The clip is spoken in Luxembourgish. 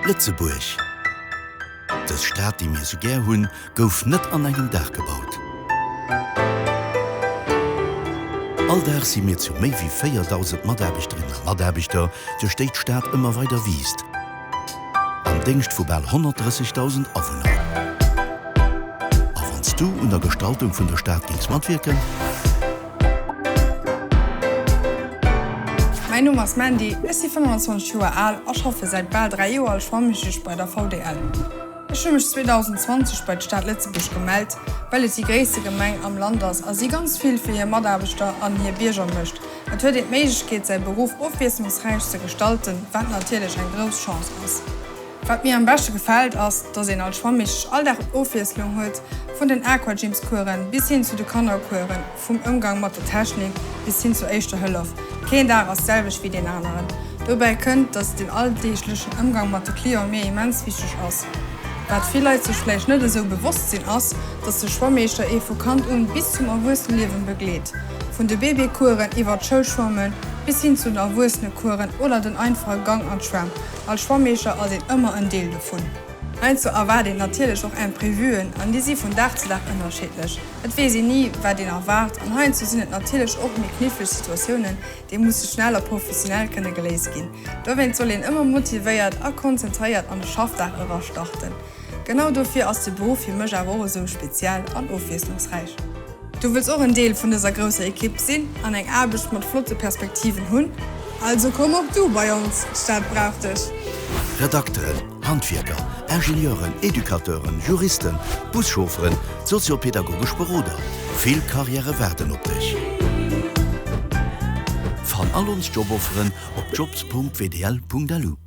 Lëtzebuerg, dës Stad, déi mir esou gär hunn, gouf net an engem Dag gebaut. All Dag si mir zu méi wéi 4.000 Mataarbechterinnen a Mataarbechter, duerch déi d'Stad ëmmer weider wiisst, am Déngscht vu bal 130.000 Awunner. A wann s du un der Gestaltung vun der Stad géings matwierken? Mäin Numm ass Mandy, ech si 25 Joer al a schaffe säit bal 3 Joer als Schwammeeschtesch bei der VDL. Ech hu mech 2020 bei d'Stad Lëtzebuerg gemellt, well et déi gréisste Gemeng am Land ass a si ganz vill fir hir Mataarbechter an hir Bierger mécht. Et huet een d'Méiglechkeet säi Beruff ofwiesslungsräich ze gestalten, wat natierlech eng grouss Chance ass. Wat mir am beschte gefält ass, dass een als Schwammeeschtesch all Dag Ofwiesslung huet, vun den Aquagymscoursen bis hin zu de Kannercoursen, vum Ëmgang mat der Technik bis hin zur éischter Hëllef. Keen Dag ass d'selwecht wéi deen aneren. Dobäi kënnt, dass den alldeeglechen Ëmgang mat de Clienten mir immens wichteg ass. Wat vill Leit sech vläicht net esou bewosst sinn ass, dass de Schwammeeschter ee vu Kand un bis zum Erwuesseneliewen begleet. Vun de Bébéscoursen iwwer d'Schoulschwammen bis hin zu den Erwuessenecoursen oder den einfache Gang an d'Schwämm. Als Schwammeeschter ass een ëmmer en Deel dovun. Heiansdo erwaart een natierlech och Imprevuen an déi si vun Dag zu Dag ënnerschiddlech. Et weess een ni, wat een erwaart an heiansdo sinn et natierlech och méi kniffleg Situatiounen, déi musse schnell a professionell kënne geléist ginn. Dowéinst soll een ëmmer motivéiert a konzentréiert an de Schaffdag era starten. Genau dofir ass de Beruff fir mech awer och esou speziell an ofwiesslungsräich. Du wëlls och en Deel vun dëser grousser Ekipp sinn an eng Aarbecht mat flotte Perspektiven hunn? Also komm och du bei ons, d'Stad brauch dech! Redakteren, Handwierker, Ingenieuren, Educateuren, Juristen, Buschaufferen, soziopedagogesch Beroder, vill Karriäre waarden op dech! Fann all ons Jobofferen op jobs.wdl.lu.